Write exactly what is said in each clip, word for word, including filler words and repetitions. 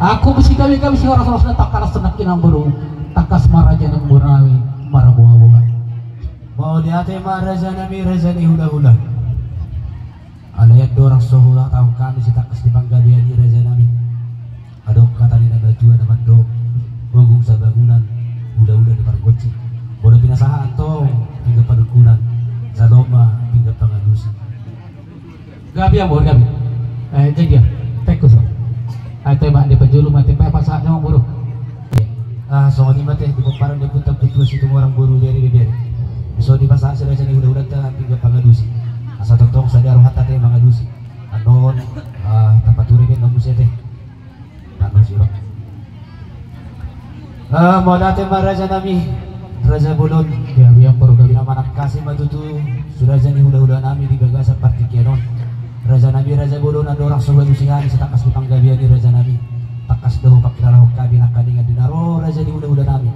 Angkup si hami, hami si horas-horas na tangkas nangkin amang boru, tangkas ma raja ni amang boru nami marboa-boa. Mauliate ma raja nami, raja ni hula-hula. Alai andorang so huhatahon hami sitangkas ni panggabean i raja nami, adong hata ni na matua na mandok: Ogung sabangunan, hula-hula ni pargonsi. Molo pinasahat antong pinggan panungkunan, jalo ma pinggan pangalusi. Gabe amang boru, gabe. Eh, jadi ya, teko so. Ai toe ma di pajulu ma, te pasahat amang boru. Ah, songon i ma te, di pomparan ni ompunta Ompu Tua Situmorang boru, bere, bere. So dipasahat si raja ni hula-hulanta pinggan pangalusi. Asa tongtong sada rohanta te mangalusi. Annon, ah, tapature be na muse te. Tano siro. Ah, mauliate ma raja nami, raja bolon. Ya, biang program. Di na manangkasi ma tutu si raja ni hula-hula nami di bagasan partingkian on. Raja nami, raja bolon, andorang so hualusi hami sitangkas ni panggabean i raja nami, tangkas do hupakilalahon hami nangkaningan di na ro raja ni hula-hula nami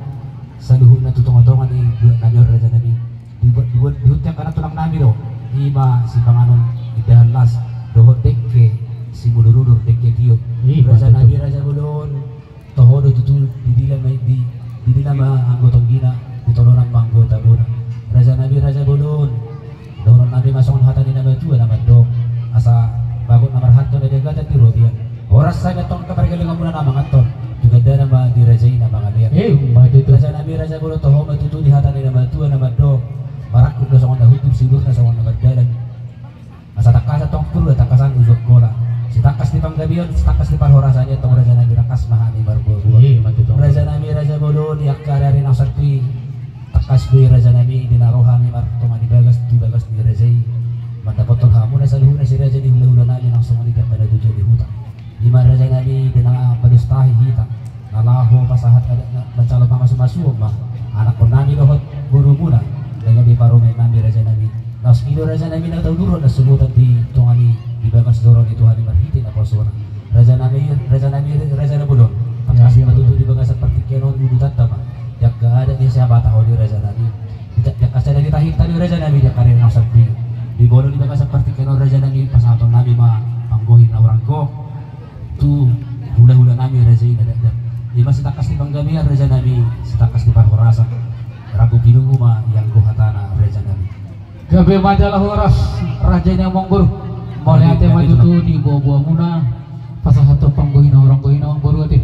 saluhutna tu tonga-tonga ni luat nami on raja nami. Dibuat, dibuat, dibuat angka na tulang nami do. I ma sipanganon indahan las dohot dengke simudur-udur, dengke tio. Ih, raja nami, raja bolon, toho do tutu didila ma, di, didila ma anggo tonggina, ditolonan ma anggo tabona. Raja nami, raja bolon, dohonon nami ma songon hata ni na matua na mandok: Asa bagot na marhalto na di agatan di robean, horas hami antong angka pargellenganmuna na manganhon, tu gandana ma di raja i na mangalean. Eh, ma tutu. Raja nami, raja bolon, toho ma tutu di hata ni na matua na mandok: Marangkup do songon na hundul, siudurna songon na mardalan. Asa tangkas antong purba, tangkasan uju Angkola. Sitangkas ni panggabean, sitangkas ni parhorasan i antong raja nami, tangkas ma hami marboa-boa. Eh, ma tutu. Raja nami, raja bolon, di angka ari-ari na husarpi, tangkas do i raja nami di na ro hami martonga ni bagas tu bagas ni raja i, mandapothon hamuna saluhutna si raja ni hula-hula nami, nang songon i di angka na tutu di huta. I ma raja nami di na padustahi hita, na laho pasahat adat na, manjalo pamasu-masuon ma anakkon nami dohot borumuna na gabe parumaen nami raja nami. Laos i do raja nami na taudurhon na sumbutan di tonga ni, di bagas joro ni Tuhan i marhite naposona. Raja nami, raja nami, raja na bolon, tangkas ma tutu di bagasan partingkian on udutanta ma di angka adat ni sahatahon i raja nami. Di angka sada ni tahi tadi raja nami, di angka ari na husarpi, di bolon di bagasan partingkian on raja nami, pasahaton nami ma panggohi na hurang gok tu hula-hula nami raja i na dakdak. I ma sitangkas ni panggabean raja nami, sitangkas ni parhorasan. Rambu pinunggu ma i anggo hatana raja nami. Gabe ma jala horas raja ni amang boru. Mauliate ma tutu di boa-boamuna pasahathon panggohi na hurang gok i amang boru ate.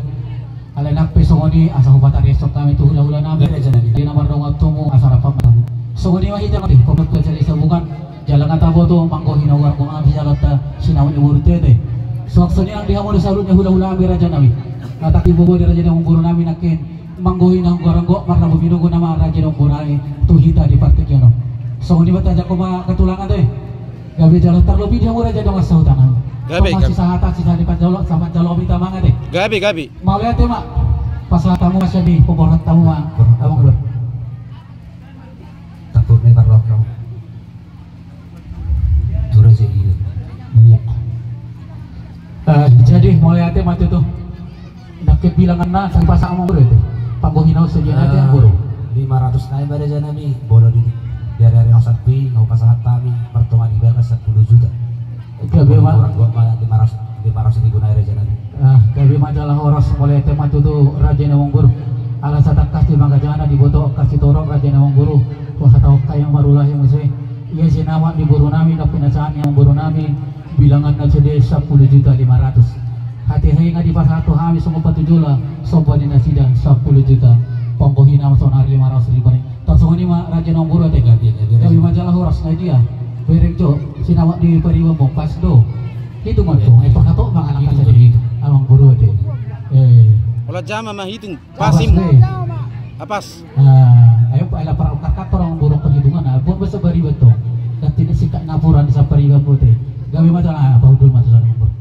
Alai nang pe songon i asa hupatarishon hami tu hula-hula nami. Gabe raja nami. Di na mardongan tubu asa rap ma. Songon i ma hita ate, pamukka jala i sabungan. Jala nga taboto manggohi na hurang gok nami jala ta sinamot ni boru ate. Suang songon i nang di hamu do saluhutna hula-hula nami raja nami. Nga tangkas boa-boa di raja ni amang boru nami nangkin manggohi na hurang gok, marrambu pinunggu nama raja ni amang boru nami tu hita di partingkian on. Songon i ma tajangkon ma angka tulang ate. Gabe jala tarlobi di hamu raja dongan sahuta nami. Gabe, gabe. Sisahatan, sisahatan panjalo, sapanjalo hami tamang ate. Gabe, gabe. Mauliate ma. Pasahat hamu ma sian i, paborhat hamu ma. Amang boru. Tampuk ni parlok kamu. Turun sini. Iya. Eh, jadi mauliate ma tutu. Nangkin bilanganna, sai pasahat amang boru ate. Panggohi na on sadia ate amang boru. Lima ratus nai ma raja nami, molo di, di ari-ari na husarpi, nga hupasahat hami martonga ni bagas sampulu juta. Gabe ma. Hurang gok ma lima ratus, lima ratus ribu nai raja nami. Ah, gabe ma jala horas, mauliate ma tutu raja ni amang boru. Ala satangkas di mangaja na diboto angka sitorop raja ni amang boru. Huhatahon hami marulahi muse. Ia sinamot ni boru nami, na pinasahat ni amang boru nami, bilanganna sude sampulu juta lima ratus. Hatiha i nga dipasahathon hami songon patujolo, somba ni nasida sampulu juta. Panggohina ma saonari lima ratus ribu nai. Tarsongon i ma raja ni amang boru ate. Gabe, gabe, gabe. Gabe ma jala horas, na dia. Bereng jo, sinamot di paribanmu, pas do. Hitung ma antong, eh, pasahat ma angka na hitung, hitung. Amang boru ate. Eh. Olo jama ma hitung. Pas, pas, im. Eh. Apas. Ah, ayo, Pak, ela parau karkat orang buruk perhitungan, ah, buat bahasa bariban tong. Dan tidak singkat napuran di sapariban bote. Gabe ma jala, ah, pahundul ma tu sana, amang boru.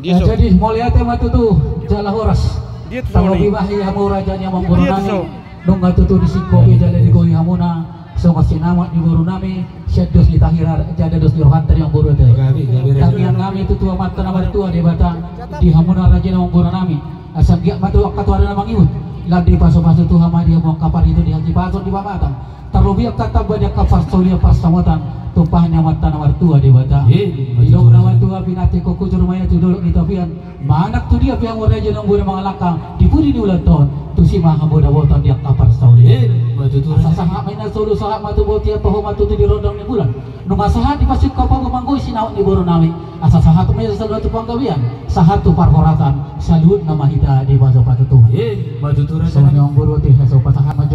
Dia, eh, so. Jadi, mauliate ma tutu, jala horas. Dia tu so. Tarlobi ma hamu raja ni amang boru nami. Dia tu so. Nunga tutu disingkopi jala digohi hamuna. Songon sinamot ni boru nami, sian dos ni tahi ra-, jala dos ni rohanta di amang boru ate. Gabe, gabe, gabe. Tangiang nami tu Amanta na martua Debata, di hamuna raja ni amang boru nami. Asa anggiat ma tu angka tuari na mangihut. Lam dipasu-pasu Tuhan ma di hamu angka parhitean di hakipason di pamatang. Tarlobi angka tamba di angka parsaulian parsamotan. Tumpah ni Amanta na martua Debata. Didok na martua, pinantikhon hujur ma ia tu dolok ni tapian, manang tu dia pe hamu raja na umur mangalangka di pudi ni ulaonta on, tusi ma hamu dapotan di angka parsaulian. Asa sahat ma i na solu, sahat ma tu bontean, toho ma tutu di rondang ni bulan. Nunga sahat dipasungkun hamu manggoi sinamot ni boru nami, asa sahat ma i saluhut tu panggabean, sahat tu parhorasan, saluhutna ma hita dipasu-pasu Tuhan. Songon i ma boru, asa pasahat ma